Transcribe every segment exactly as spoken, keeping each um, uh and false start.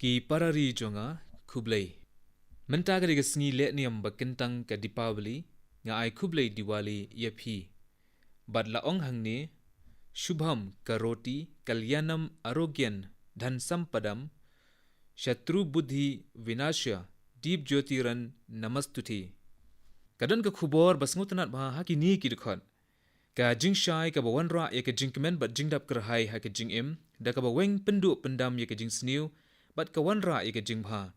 Ki parari jong nga, khublei. Mynta ka dei ka sngi lehniam ba kyntang ka Deepavali, nga ai khublei Diwali ïa phi. Bad la ong hangne, Shubham karoti kalyanam arogyan dhan sampadam, shatru buddhi vinasha dip jyotiran namastute. Ka don ka khubor ba sngewtynnat bha ha kine ki dkhot. Ka jingshai kaba wanrah ïa ka jingkmen bad jingdap kyrhai ha ka jingim, da kaba weng pynduh pyndam ïa ka jingsniew, bad ka wanrah ïa ka jingbha.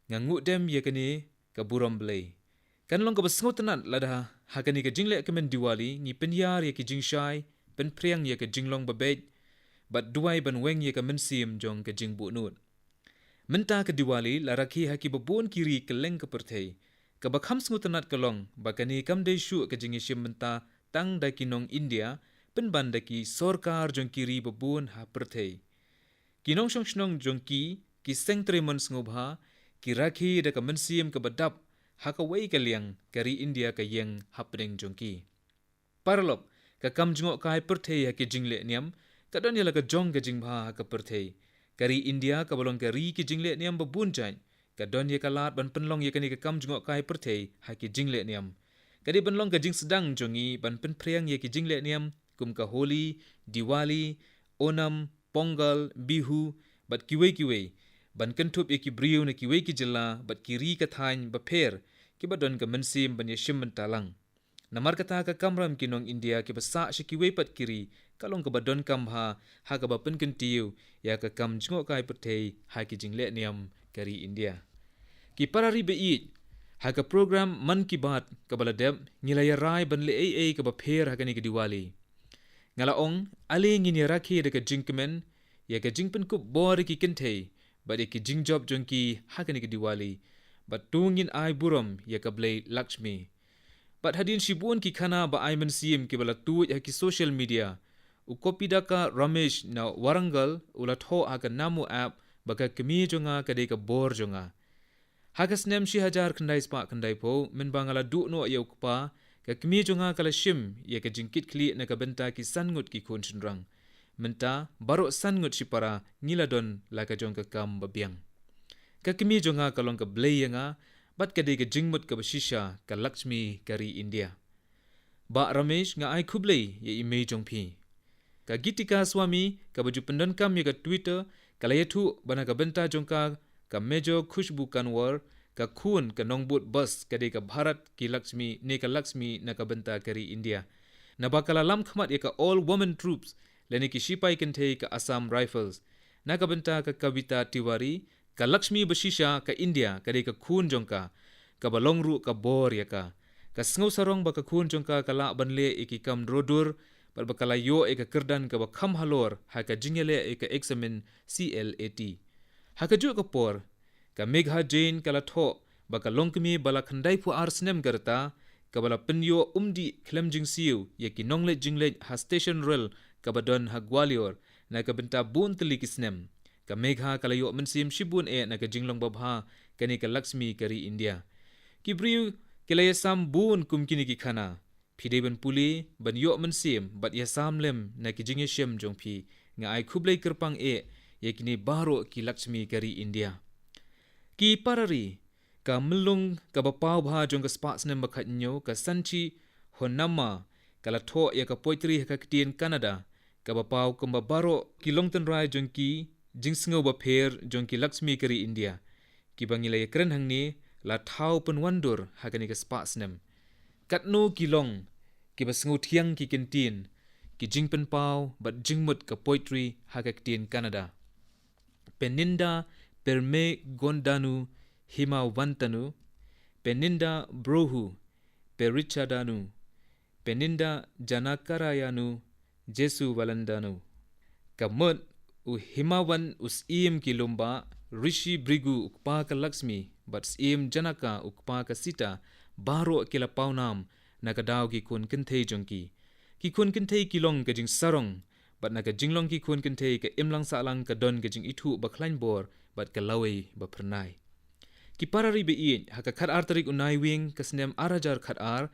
Nga nguh dem ïa kane ka burom Blei. Kan long kaba sngewtynnat lada ha kane ka jingleh kmen Diwali ngi pynïar ïa ki jingshai, pynphriang ïa ka jinglong babeit, bad duwai ban weng ïa ka mynsiem jong ka jingbuhnud. Mynta ka Diwali la rakhe ha kiba bun ki ri kylleng ka pyrthei. Kaba kham sngewtynnat ka long ba kane kam dei shuh ka jingïashim bynta tang da ki nong India, pynban da ki sorkar jong ki ri babun ha pyrthei. Ki nongshong shnong jong ki, ki seng trei mon sngewbha, ki rakhe da ka mynsiem kaba dap, ha kawei ka liang ka ri India ka ïeng hapdeng jong ki. Paralok, ka kam jngohkai pyrthei ha ki jinglehniam, ka don ïa la ka jong ka jingbha ha ka pyrthei. Ka ri India kaba long ka ri ki jinglehniam babun jait, ka don ïa ka lad ban pynlong ïa kane ka kam jngohkai pyrthei ha ki jinglehniam. Ka dei ban long ka jingsdang jong ngi ban pynphriang ïa ki jinglehniam, kum ka Holi, Diwali, Onam, Pongal, Bihu, bad kiwei kiwei. Ban kynthup ïa ki briew na kiwei ki jylla, bad ki ri ka thaiñ bapher, kiba don ka mynsiem ban ïashim bynta lang. Namar kata ka kamram ki nong India kiba sah sha kiwei pat ki ri, ka long kaba donkam bha, ha kaba pynkyntiew ïa ka kam jngohkai pyrthei ha ki jinglehniam ka ri India. Ki parari ba ïeit, ha ka program Mann Ki Baat kaba la dep, ngi la ïarai ban leh ei ei kaba pher ha kane ka Diwali. Nga la ong, ale ngin ïa rakhe da ka jingkmen, ïa ka jingpynkup bor ïa ki kynthei, bad ïa ki jingjop jong ki ha kane ka Diwali, bad to ngin ai burom ïa ka blei Lakshmi. Bad hadien shibun ki khana ba ai mynsiem kiba la tuid ha ki social media, u Kopidaka Ramesh na Warangal u la thoh ha ka Namo app ba ka kmie jong nga ka dei ka bor jong nga. Ha ka snem shi hajar khyndai spah khyndai phew, mynba nga la duh noh ïa u kpa, ka kmie jong nga ka la shim ïa ka jingkitkhlieh na ka bynta ki san ngut ki khun shynrang. Mynta, baroh san ngut shipara ngi la don la ka jong ka kam babiang. Ka kmie jong nga ka long ka blei ïa nga, bad ka dei ka jingmut kaba shisha ka Lakshmi ka ri India. Bah Ramesh, nga ai khublei ïa i mei jong phi. Ka Gitika Swami, kaba ju pyndonkam ïa ka Twitter, ka la ïathuh ba na ka bynta jong ka, ka Major Khushbu Kanwar, ka khun ka nongbud bus ka dei ka Bharat Ki Lakshmi, ne ka Lakshmi na ka bynta ka ri India. Naba ka la lam khmat ïa ka All Women Troops, lane ki shipai kynthei ka Assam Rifles. Na ka bynta ka Kavita Tiwari, ka Lakshmi ba shisha ka India ka dei ka khun jong ka, kaba long ruh ka bor ïa ka. Ka sngewsarong ba ka khun jong ka ka lah ban leh ïa ki kam dro dur, bad ba ka la ïoh ïa ka kyrdan kaba kham halor ha ka jingïaleh ïa ka eksamin C L A T. Ha kajuh ka por, ka Megha Jain ka la thoh ba ka longkmie ba la khyndai phew ar snem ka rta, kaba la pynïoh umdih khlem jingsiew ïa ki nongleit jingleit ha station rel kaba don ha Gwalior, na ka bynta bun tylli ki snem. Ka Megha ka la ïoh mynsiem shibun eh na ka jinglong babha kane ka Lakshmi ka ri India. Ki briew ki la ïasam bun kum kine ki khana. Phi dei ban pule, ban ïoh mynsiem, bad ïasam lem na ki jingïashem jong phi. Nga ai khublei kyrpang eh ïa kine baroh ki Lakshmi ka ri India. Ki parari, ka myllung kaba paw bha jong ka spah snem ba khathynñiew, ka Sanchi Honamma, ka la thoh ïa ka poetry ha ka ktien Kannada, kaba paw kumba baroh ki longtynrai jong ki jingsngew bapher jong ki Lakshmi ka ri India, kiba ngi la ïakren hangne, la thaw pynwandur ha kane ka spah snem. Katno ki long kiba sngewthiang ki kyntien, ki jingpynpaw bad jingmut ka poetry ha ka ktien Kannada. Peninda permegondanu himavantanu, peninda brohu perichadanu, peninda janakarayanu jesu valandanu. Ka mut, u Himavan u syiem ki lum bah, Rishi Bhrigu u kpa ka Lakshmi, bad syiem Janaka u kpa ka Sita, baroh ki la pawnam na ka daw ki khun kynthei jong ki. Ki khun kynthei ki long ka jingsarong, bad na ka jinglong ki khun kynthei ka imlang sahlang ka don ka jingithuh ba khlaiñ bor, bad ka lawei ba phyrnai. Ki parari ba ïeit, ha ka khatar tarik u Naiwieng ka snem ar hajar khatar,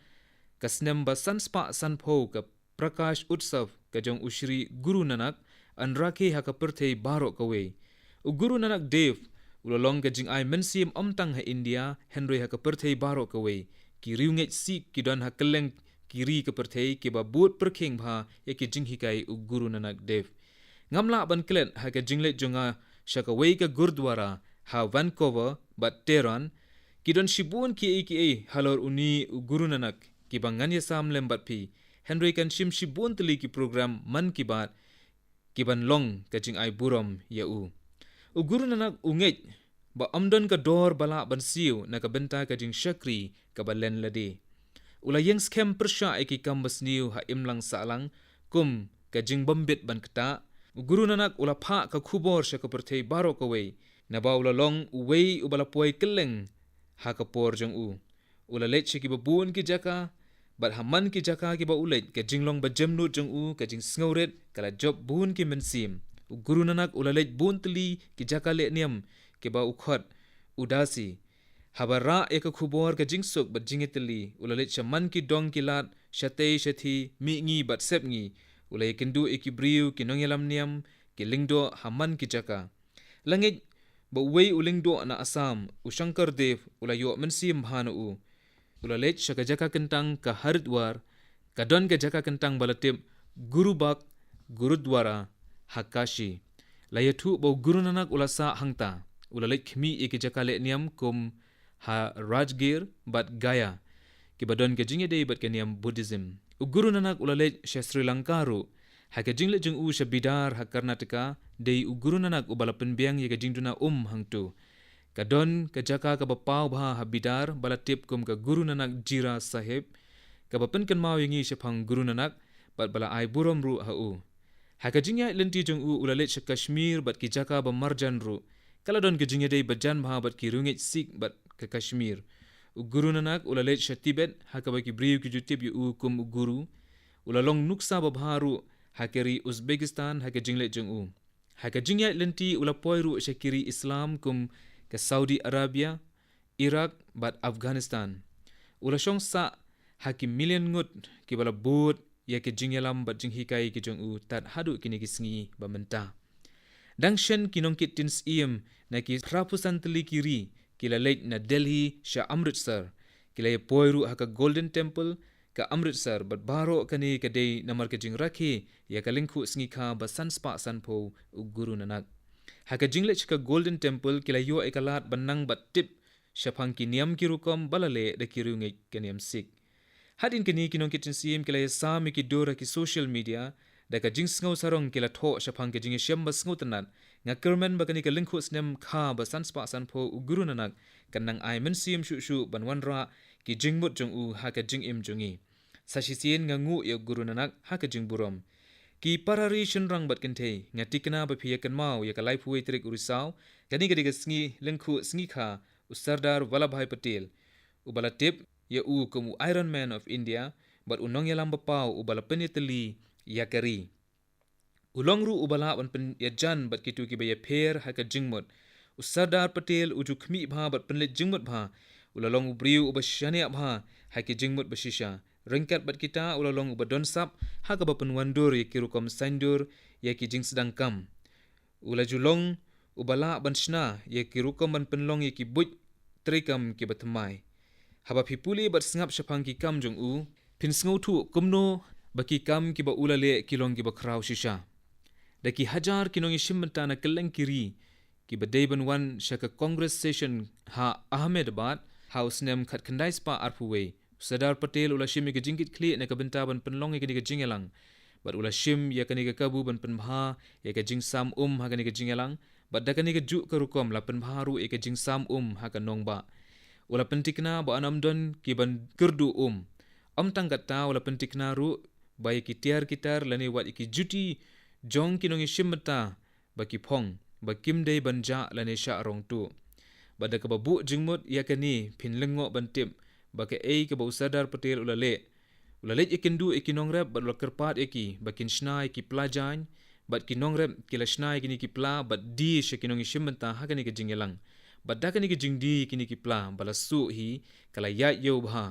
ka snem ba san spah san phew ka Prakash Utsav ka jong u Shri Guru Nanak, yn rakhe ha ka pyrthei baroh kawei. U Guru Nanak Dev, u la long ka jingai mynsiem ym tang ha India, hynrei ha ka pyrthei baroh kawei. Ki riewngeit Sikh ki don ha kylleng ki ri ka pyrthei kiba bud pyrkhing bha ïa ki jinghikai u Guru Nanak Dev. Ngam lah ban klet ha ka jingleit jong nga sha kawei ka gurdwara ha Vancouver bad Tehran, ki don shibun kiei kiei halor une u Guru Nanak kiba ngan ïasam lem bad phi, hynrei kan shim shibun tylli ki program Mann Ki Baat kiban long ka jingai burom ïa u. U Guru Nanak u ngeit ba ym don ka dor ba lah ban siew na ka bynta ka jingshakri kaba len lade. U la ïeng skhem pyrshah ïa ki kam basniew ha imlang sahlang, kum ka jingbym bit ban ktah. U Guru Nanak u la phah ka khubor sha ka pyrthei baroh kawei, naba u la long uwei uba la poi kylleng ha ka por jong u. U la leit sha kiba bun ki jaka, bad ha man ki jaka kiba u leit, ka jinglong ba jemnud jong u, ka jingsngewrit, ka la jop bun ki mynsiem. U Guru Nanak u la leit bun tylli ki jaka leh niam kiba u khot Udasi. Haba rah ïa ka khubor ka jingsuk bad jingïatylli, u la leit sha man ki dong ki lad, shatei shathi, mihngi bad sepngi. U la ïakynduh ïa ki briew, ki nongïalam niam, ki lyngdoh ha man ki jaka. La ngeit ba uwei u lyngdoh na Assam, u Shankar Dev, u la ïoh mynsiem bha na u. U la leit sha ka jaka kyntang ka Haridwar, ka don ka jaka kyntang ba la tip Guru Bagh Gurudwara ha Kashi. La ïathuh ba u Guru Nanak u la sah hangta. U la leit khmih ïa ki jaka leh niam kum ha Rajgir bad Gaya, kiba don ka jingïadei bad ka niam Buddhism. U Guru Nanak u la leit sha Sri Lanka ruh. Ha ka jingleit jong u sha Bidar ha Karnataka, dei u Guru Nanak uba la pynbiang ïa ka jingduna um hangto. Ka don ka jaka kaba paw bha ha Bidar ba la tip kum ka Guru Nanak Jhira Sahib, kaba pynkynmaw ïa ngi shaphang Guru Nanak, bad ba la ai burom ruh ha u. Ha ka jingïaid lynti jong u, u la leit sha Kashmir bad ki jaka ba marjan ruh. Ka la don ka jingïadei bajan bha bad ki riewngeit Sikh bad ka Kashmir. U Guru Nanak u la leit sha Tibet, ha kaba ki briew ki ju tip ïa u kum u Guru. U la long nuksa babha ruh ha ka ri Uzbekistan ha ka jingleit jong u. Ha ka jingïaid lynti u la poi ruh sha ki ri Islam kum ka Saudi Arabia, Iraq bad Afghanistan. U la shong sah ha ki million ngut kiba la bud ïa ki jingïalam bad jinghikai ki jong u tad haduh kine ki sngi ba mynta. Dang shen ki nongkit ktien syiem na ki phra phew san tylli ki ri ki la leit na Delhi sha Amritsar. Ki la ïa poi ruh ha ka Golden Temple ka Amritsar, bad baroh kane ka dei namar ka jingrakhe ïa ka lyngkhuh sngi kha ba san spah san phew u Guru Nanak. Ha ka jingleit sha ka Golden Temple ki la ïoh ïa ka lad ban nang bad tip shaphang ki niam ki rukom ba la leh da ki riewngeit ka niam Sikh. Hadien kane ki nongkit ktien syiem ki la ïa sam ïa ki dur ha ki social media, da ka jingsngew sarong ki la thoh shaphang ka jingïashem ba sngewtynnat. Nga kyrmen ba kane ka lyngkhuh snem kha ba san spah san phew u Guru Nanak kan nang ai mynsiem shuh shuh ban wanrah ki jingmut jong u ha ka jingim jong ngi. Sa shisien nga nguh ïa u Guru Nanak ha ka jingburom. Ki para ri shynrang bad kynthei, nga tikna ba phi ïa kynmaw ïa ka laiphew wei tarik u Risaw, kane ka dei ka sngi lyngkhuh sngi kha u Sardar Vallabhbhai Patel, uba la tip ïa u kum u Iron Man of India, bad u nongïalam ba paw uba la pynïatylli ïa ka ri. U long ruh uba lah ban pynïajan bad kito kiba ïapher ha ka jingmut. U Sardar Patel u ju khmih bha bad pynleit jingmut bha. U la long u briew uba shaniah bha ha ki jingmut ba shisha. Ryngkat bad kita u la long uba don sap ha kaba pynwandur ïa ki rukom saiñdur ïa ki jingsdang kam. U la ju long uba lah ban shna ïa ki rukom ban pynlong ïa ki buit treikam kiba thymmai. Haba phi pule bad sngap shaphang ki kam jong u, phin sngewthuh kumno ba ki kam kiba u la leh ki long kiba khraw shisha. Da ki hajar ki nongïashim bynta na kylleng ki ri kiba dei ban wan sha ka Congress session ha Ahmedabad ha u snem khatkhyndai spah arphew wei, u Sardar Patel u la shim ïa ka jingkitkhlieh na ka bynta ban pynlong ïa kane ka jingïalang. Bad u la shim ïa kane ka kabu ban pynbha ïa ka jingsam um ha kane ka jingïalang. Bad da kane kajuh ka rukom la pynbha ruh ïa ka jingsam um ha ka nongbah. U la pyntikna ba yn ym don kiban kyrduh um. Ym tang katta, u la pyntikna ruh ba ïa ki tiar ki tar lane wat ïa ki juti jong ki nongïashim bynta ba ki phong, ba kim dei ban jah lane shah rong tuh. Bad da kaba buh jingmut ïa kane phin lyngngoh ban tip ba kaei kaba u Sardar Patel u la leh. U la leit ïakynduh ïa ki nongrep bad u la kyrpad ïa ki ba kin shna ïa ki pla jaiñ, bad ki nongrep ki la shna ïa kine ki pla bad die sha ki nongïashim bynta ha kane ka jingïalang. Bad da kane ka jingdie ïa kine ki pla ba la suh hi, ka la ïaid ïew bha.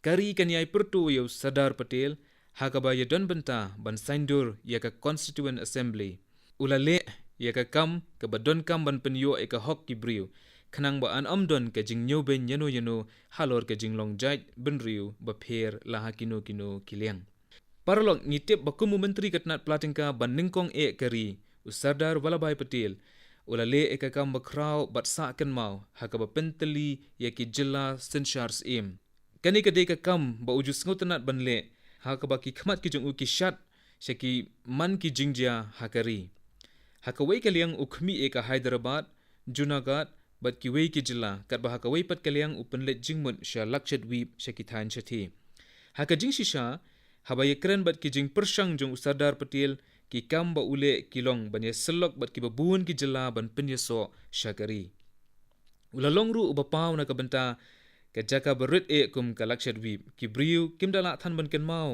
Ka ri kan ïai pyrto ïa u Sardar Patel ha kaba ïadon bynta ban saiñdur ïa ka Constituent Assembly. U la leh ïa ka kam kaba donkam ban pynïoh ïa ka hok ki briew, khnang ba yn ym don ka jingñiewbeiñ ïano ïano halor ka jinglong jait bynriew bapher la ha kino kino ki liang. Paralok, ngi tip ba kum u Myntri ka tnad pla tyngka ba nyngkong eh ka ri, u Sardar Vallabhbhai Patel, u la leh ïa ka kam bakhraw bad sah kynmaw ha kaba pyntylli ïa ki jylla synshar syiem. Kane ka dei ka kam ba u ju sngewtynnad ban leh, ha kaba ki khmat ki jong u ki shad sha ki man ki jingjia ha ka ri. Ha kawei ka liang u khmih ïa ka Hyderabad, Junagadh bad kiwei ki jylla, katba ha kawei pat ka liang u pynleit jingmut sha Lakshadweep sha ki thaiñ shathie. Ha ka jingshisha, haba ïakren bad ki jingpyrshang jong u Sardar Patel, ki kam ba u leh ki long ban ïasyllok bad kiba bun ki jylla ban pynïasoh sha ka ri. U la long ruh uba paw na ka bynta ka jaka ba rit eh kum ka Lakshadweep. Ki briew kim da lah than ban kynmaw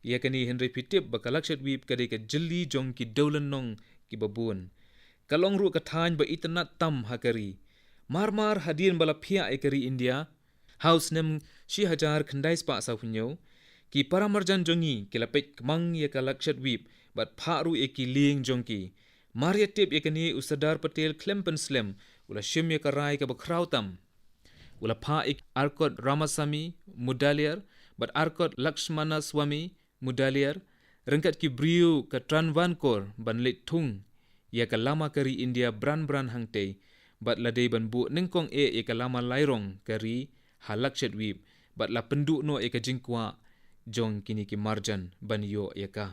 ïa kane, hynrei phi tip ba ka Lakshadweep ka dei ka jylli jong ki dewlynnong kiba bun. Ka long ruh ka thaiñ ba itynnad tam ha ka ri. Mar mar hadien ba la phiah ïa ka ri India ha u snem shi hajar khyndai spah sawphew hynñiew, ki paramarjan jong ngi ki la peit kmang ïa ka Lakshadweep bad phah ruh ïa ki lieng jong ki. Mar ïa tip ïa kane, u Sardar Patel khlem pynslem u la shim ïa ka rai kaba khraw tam. U la phah ïa Arkot Ramasamy Mudaliar bad Arkot Lakshmanaswamy Mudaliar, ryngkat ki briew ka Travancore, ban leit thung ïa ka lama ka ri India bran bran hangtei, bad la dei ban buh nyngkong eh ïa ka lama lairong ka ri ha Lakshadweep, bad la pynduh noh ïa ka jingkwah jong kine ki marjan ban ïoh ïa ka.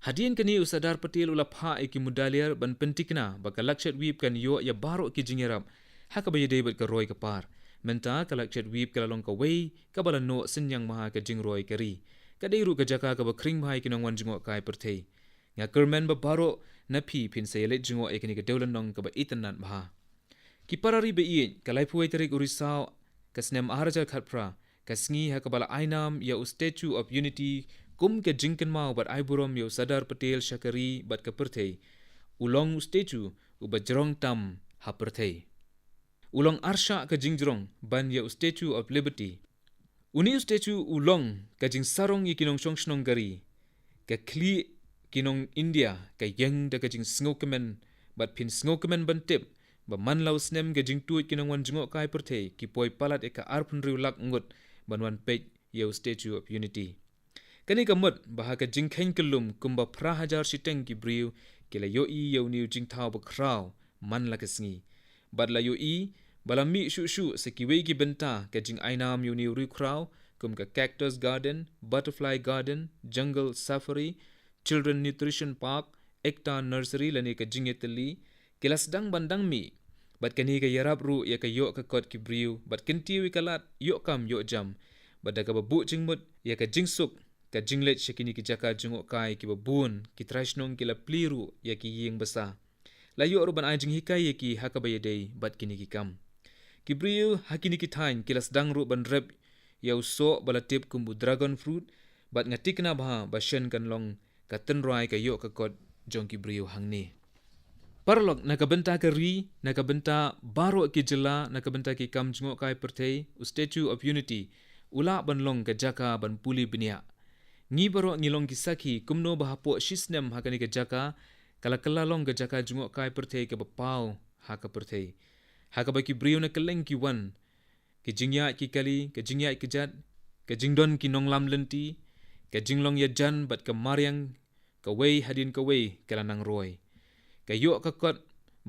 Hadien kane, u Sardar Patel u la phah ïa ki Mudaliar ban pyntikna ba ka Lakshadweep kan ïoh ïa baroh ki jingïarap ha kaba ïadei bad ka roi ka par. Mynta ka Lakshadweep ka la long kawei kaba la noh synñiang bha ha ka jingroi ka ri. Ka dei ruh ka jaka kaba khring bha ïa ki nongwan jngohkai pyrthei. Nga kyrmen ba baroh na phi phin sa ïaleit jngoh ïa kane ka dewlynnong kaba itynnad bha. Ki para ri ba ïeit, ka laiphew wei tarik u Risaw ka snem ar hajar khatphra, ka sngi ha kaba la ai nam ïa u Statue of Unity kum ka jingkynmaw bad ai burom ïa u Sardar Patel sha ka ri bad ka pyrthei, u long u statue uba jrong tam ha pyrthei. U long arshah ka jingjrong ban ïa u Statue of Liberty. Une u statue u long ka jingsarong ïa ki nongshong shnong ka ri. Ka khlieh ki nong India ka ïeng da ka jingsngewkmen, bad phin sngewkmen ban tip ba man la u snem ka jingtuid ki nongwan jngohkai pyrthei ki poi palat ïa ka arphew hynriew lak ngut ban wan peit ïa u Statue of Unity. Kane ka mut ba ha ka jingkheiñ kyllum kumba phra hajar shiteng ki briew ki la ïohi ïa une u jingthaw bakhraw man la ka sngi. Bad la ïohi ba la mih shuh shuh sa kiwei ki bynta ka jingainam ïa une u riewkhraw, kum ka Cactus Garden, Butterfly Garden, Jungle Safari, Children Nutrition Park, Ekta Nursery lane ka jingïatylli, ki la sdang ban dang mih. Bad kane ka ïarap ruh ïa ka ïoh ka kot ki briew, bad kyntiew ïa ka lad ïoh kam ïoh jam. Bad da kaba buh jingmut ïa ka jingsuk, ka jingleit sha kine ki jaka jngohkai kiba bun, ki trai shnong ki la plie ruh ïa ki ïing basa. La ïoh ruh ban ai jinghikai ïa ki ha kaba ïadei bad kine ki kam. Ki briew ha kine ki thaiñ ki la sdang ruh ban rep ïa u soh ba la tip kum u dragon fruit, bad nga tikna bha ba shen kan long ka tynrai ka ïoh ka kot jong ki briew hangne. Paralok, na ka bynta ka ri, na ka bynta baroh ki jylla, na ka bynta ki kam jngohkai pyrthei, u Statue of Unity u lah ban long ka jaka ban pule bniah. Ngi baroh ngi long ki sakhi kumno ba hapoh shi snem ha kane ka jaka ka la kylla long ka jaka jngohkai pyrthei kaba paw ha ka pyrthei, ha kaba ki briew na kylleng ki wan, ki jingïaid ki kali, ka jingïaid ka jat, ka jingdon ki nonglam lynti, ka jinglong ïajan bad ka mariang, kawei hadien kawei ka la nang roi. Ka ïoh ka kot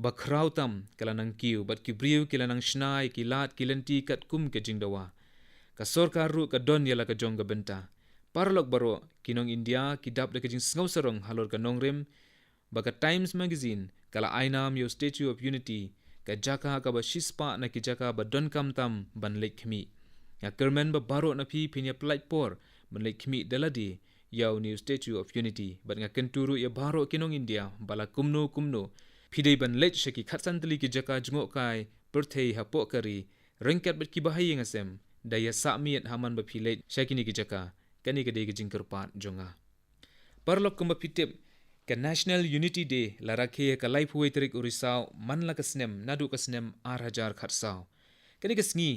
bakhraw tam ka la nang kiew, bad ki briew ki la nang shna ïa ki lad ki lynti katkum ka jingdawa. Ka sorkar ruh ka don ïa la ka jong ka bynta. Paralok baroh, ki nong India ki dap da ka jingsngewsarong halor ka nongrim ba ka Times Magazine ka la ai nam ïa u Statue of Unity ka jaka kaba shispah na ki jaka ba donkam tam ban leit khmih. Nga kyrmen ba baroh na phi phin ïa pyllait por ban leit khmih da lade ïa une u Statue of Unity, bad nga kyntu ruh ïa baroh ki nong India ba la kumno kumno phi dei ban leit sha ki khatsan tylli ki jaka jngohkai pyrthei hapoh ka ri, ryngkat bad ki bahaïing hasem, da ïa sah miet ha man ba phi leit sha kine ki jaka. Kane ka dei ka jingkyrpad jong nga. Paralok, kumba phi tip, ka National Unity Day la rakhe ha ka laiphew wei tarik u Risaw man la ka snem naduh ka snem ar hajar khatsaw. Kane ka sngi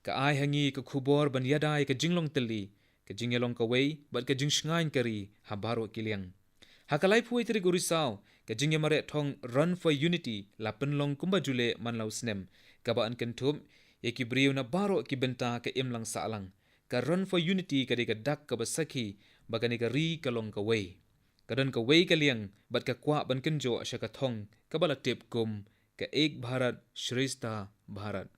ka ai ha ngi ka khubor ban ïada ïa ka jinglong tylli, ka jingïalong kawei bad ka jingshngaiñ ka ri ha baroh ki liang. Ha ka laiphew wei tarik u Risaw Ka jingïamareh thong Run for Unity la pynlong kumba ju leh man la u snem, kaba yn kynthup ïa ki briew na baroh ki bynta ka imlang sahlang. Ka Run for Unity ka dei ka dak kaba sakhi ba kane ka ri ka long kawei. Ka don kawei ka liang bad ka kwah ban kynjoh sha ka thong kaba la tip kum ka Ek Bharat Shreshtha Bharat.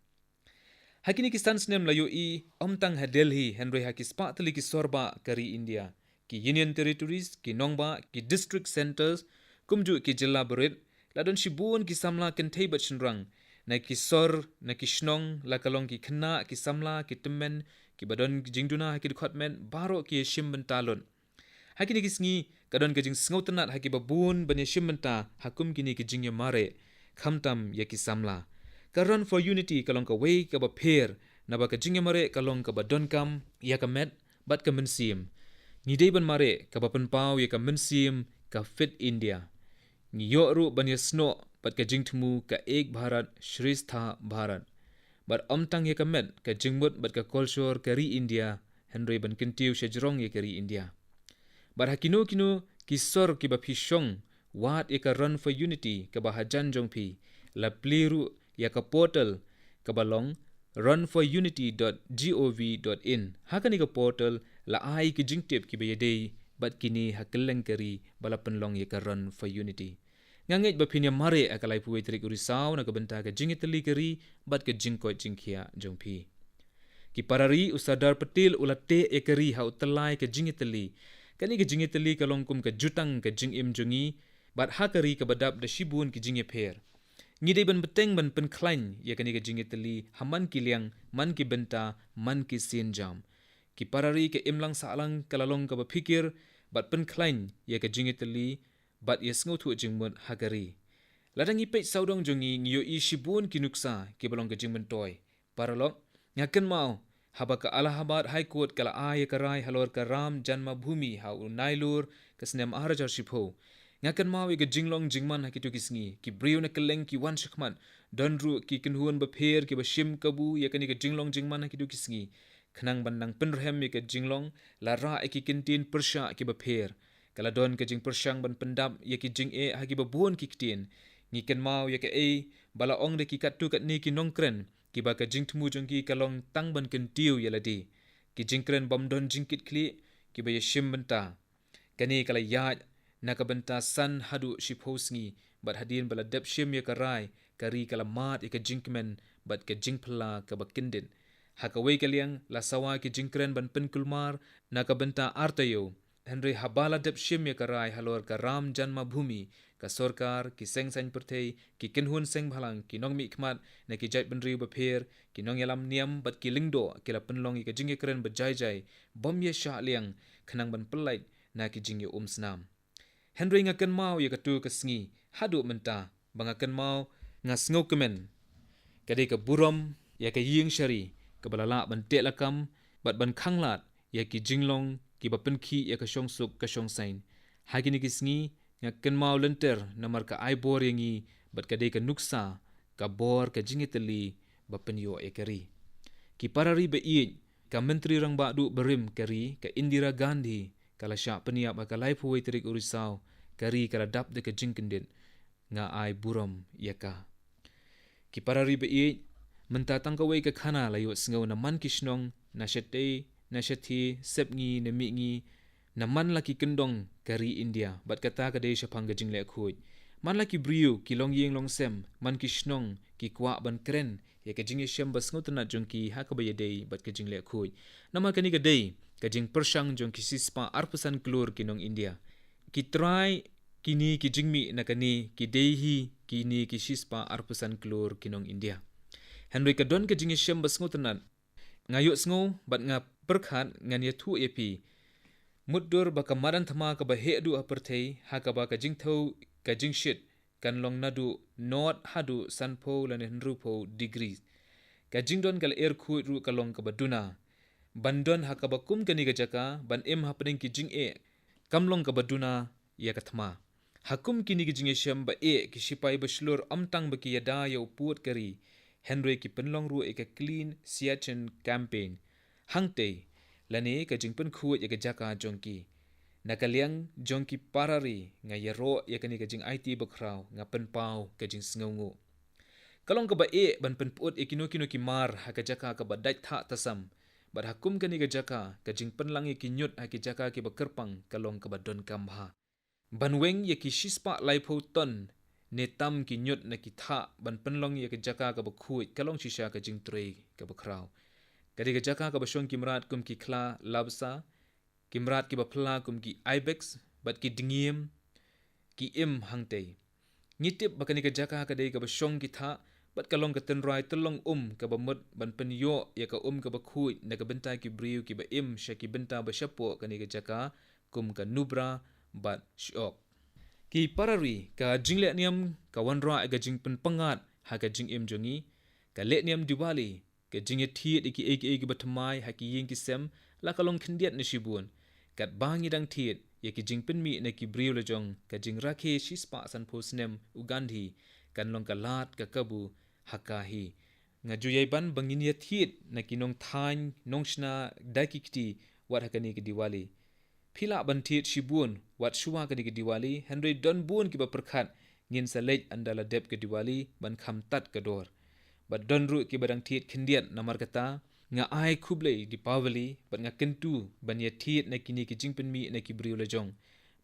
Ha kine ki san snem la ïohi ym tang ha Delhi hynrei ha ki spah tylli ki sor bah ka ri India, ki Union Territories, ki nongbah, ki District Centres, kumjuh ki jylla barit, la don shibun ki samla kynthei bad shynrang. Na ki sor, na ki shnong, la ka long ki khynnah, ki samla, ki tymmen, kiba don jingduna ha ki dkhot met, baroh ki ïashim bynta lut. Ha kine ki sngi, ka don ka jingsngewtynnat ha kiba bun ban ïashim bynta ha kum kine ki jingïamareh, khamtam ïa ki samla. Ka Run for Unity ka long kawei kaba pher, naba ka jingïamareh ka long kaba donkam ïa ka met bad ka mynsiem. Ngi dei ban mareh kaba pynpaw ïa ka mynsiem ka Fit India. Ngi ïoh ruh ban ïasnoh bad ka jingthmu ka Ek Bharat Shreshtha Bharat. Bad ym tang ïa ka met, ka jingmut bad ka kolshor ka ri India, hynrei ban kyntiew sha jrong ïa ka ri India. Bad ha kino kino ki sor kiba phi shong wad ïa ka Run for Unity kaba hajan jong phi, la plie ruh ïa ka portal kaba long run for unity dot gov dot in. Ha kane ka portal la ai ki jingtip kiba ïadei bad kine ha kylleng ka ri ba la pynlong ïa ka Run for Unity. Nga ngeit ba phin ïamareh ha ka laiphew wei tarik u Risaw na ka bynta ka jingïatylli ka ri bad ka jingkoit jingkhiah jong phi. Ki para ri, u Sardar Patel u la teh ïa ka ri ha u tyllai ka jingïatylli. Kane ka jingïatylli ka long kum ka jutang ka jingim jong ngi bad ha ka ri kaba dap da shibun ki jingïapher. Ngi dei ban bteng ban pynkhlaiñ ïa kane ka jingïatylli ha man ki liang, man ki bynta, man ki sienjam. Ki para ri, ka imlang sahlang ka la long kaba phikir bad pynkhlaiñ ïa ka jingïatylli bad ïasngewthuh jingmut ha ka ri. Lada ngi peit sawdong jong ngi, ngi ïohi shibun ki nuksa kiba long ka jingmyntoi. Paralok, nga kynmaw haba ka Allahabad High Court ka la ai ïa ka rai halor ka Ram Janmabhoomi ha u Nailur ka snem ar hajar shiphew. Nga kynmaw ïa ka jinglong jingman ha kito ki sngi, ki briew na kylleng ki wan shakhmat, don ruh ki kynhun bapher kiba shim kabu ïa kane ka jinglong jingman ha kito ki sngi. Khnang ban nang pynrhem ïa ka jinglong, la rah ïa ki kyntien pyrshah kiba pher. Ka la don ka jingpyrshang ban pyndap ïa ki jingeh ha kiba bun ki ktien. Ngi kynmaw ïa kaei ba la ong da ki katto katne ki nongkren, kiba ka jingthmu jong ki ka long tang ban kyntiew ïa lade. Ki jingkren bym don jingkitkhlieh, kiba ïashim bynta. Kane ka la ïaid na ka bynta san haduh shiphew sngi, bad hadien ba la dep shim ïa ka rai, ka ri ka la mad ïa ka jingkmen bad ka jingphylla kaba kyndit. Ha kawei ka liang, la sawa ki jingkren ban pynkulmar na ka bynta ar taïew. Hynrei haba la dep shim ïa ka rai halor ka Ram Janmabhoomi, ka sorkar, ki seng saiñ pyrthei, ki kynhun seng bhalang, ki nongmihkhmat na ki jaitbynriew bapher, ki nongïalam niam bad ki lyngdoh ki la pynlong ïa ka jingïakren ba jai jai, bym ïashah liang, khnang ban pyllait na ki jingïaumsnam. Hynrei nga kynmaw ïa kato ka sngi haduh mynta, ba nga kynmaw, nga sngewkmen. Ka dei ka burom ïa ka ïing shari kaba la lah ban teh lakam bad ban khanglad ïa ki jinglong kiba pynkhih ïa ka shongsuk ka shongsaiñ. Ha kine ki sngi nga kynmaw lynter namar ka ai bor ïa ngi bad ka dei ka nuksa ka bor ka jingïatylli ba pynïoh ïa ka ri. Ki para ri ba ïeit, ka Myntri Rangbah Duh barim ka ri, ka Indira Gandhi, ka la shah pynïap ha ka laiphew wei tarik u Risaw, ka ri ka la dap da ka jingkyndit. Nga ai burom ïa ka. Ki para ri ba ïeit, mynta tang kawei ka khana la ïohsngew na man ki shnong, na shatei, na shathie, sepngi, na mihngi, na man la ki kyndong ka ri India, bad kata ka dei shaphang ka jingleh khuid. Man la ki briew, ki longïing longsem, man ki shnong, ki kwah ban kren ïa ka jingïashem ba sngewtynnat jong ki ha kaba ïadei bad ka jingleh khuid. Namar kane ka dei ka jingpyrshang jong ki shispah arphew san klur ki nong India. Ki trai kine ki jingmih na kane ki dei hi kine ki shispah arphew san klur ki nong India. Hynrei ka don ka jingïashem ba sngewtynnat. Nga ïohsngew bad nga pyrkhat ngan ïathuh ïa phi. Mutdur ba ka madan thma kaba heh duh ha pyrthei, ha kaba ka jingthew ka jingshit kan long naduh nod haduh sanphew lane hynriewphew degree. Ka jingdon ka lyer khuid ruh ka long kaba duna. Ban don ha kaba kum kane ka jaka, ban im hapdeng ki jingeh, kam long kaba duna ïa ka thma. Ha kum kine ki jingïashem ba eh, ki shipai ba shlur ym tang ba ki ïada ïa u pud ka ri, hynrei ki pynlong ruh ïa ka Clean Siachen Campaign. Hangtei, lane ka jingpynkhuid ïa ka jaka jong ki. Na ka liang jong ki parari nga ïaroh ïa kane ka jingaiti bakhraw, nga pynpaw ka jingsngewnguh. Ka long kaba eh ban pynput ïa kino kino ki mar ha ka jaka kaba dait thah tasam, bad ha kum kane ka jaka ka jingpynlang ïa ki ñiut ha ki jaka kiba kyrpang ka long kaba donkam bha. Ban weng ïa ki shispah laiphew ton ne tam ki ñiut na ki thah ban pynlong ïa ka jaka kaba khuid ka long shisha ka jingtrei kaba khraw. Ka dei ka jaka kaba shong ki mrad kum ki khla labsa, ki mrad kiba phylla kum ki ibex, bad ki dngiem ki im hangtei. Ngi tip ba kane ka jaka ka dei kaba shong ki thah, bad ka long ka tynrai tyllong um kaba mut ban pynïoh ïa ka um kaba khuid na ka bynta ki briew kiba im sha ki bynta ba shapoh kane ka jaka, kum ka Nubra bad Shyiok. Ki parari, ka jingleh niam ka wanrah ïa ka jingpynpyngngad ha ka jingim jong ngi. Ka leh niam Diwali, ka jingïathied ïa kiei kiei kiba thymmai ha ki ïing ki sem, la ka long khyndiat ne shibun. Katba ngi dang thied ïa ki jingpynmih na ki briew la jong, ka jingrakhe shispah sanphew snem u Gandhi kan long ka lad ka kabu ha ka hi. Nga ju ïai ban ba ngin ïathied na ki nongthaiñ, nongshna da ki kti wat ha kane ka Diwali. Phi lah ban thied shibun wat shuwa kane ka Diwali, hynrei don bun kiba pyrkhat ngin sa leit ynda la dep ka Diwali ban kham tad ka dor. Bad don ruh kiba dang thied khyndiat, namar kata nga ai khublei Deepavali bad nga kyntu ban ïathied na kine ki jingpynmih na ki briew la jong.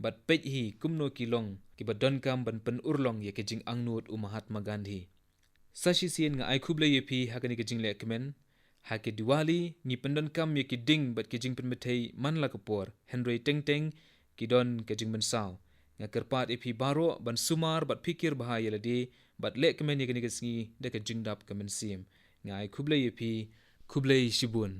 Bad peit hi kumno ki long kiba donkam ban pynurlong ïa ka jingangnud u Mahatma Gandhi. Sa shisien nga ai khublei ïa phi ha kane ka jinglehkmen. Ha ka Diwali ngi pyndonkam ïa ki ding bad ki jingpynbthei man la ka por, hynrei teng teng ki don ka jingmynsaw. Nga kyrpad ïa phi baroh ban sumar bad phikir bha ïa lade bad lehkmen ïa kane ka sngi da ka jingdap ka mynsiem. Nga ai khublei ïa phi, khublei shibun.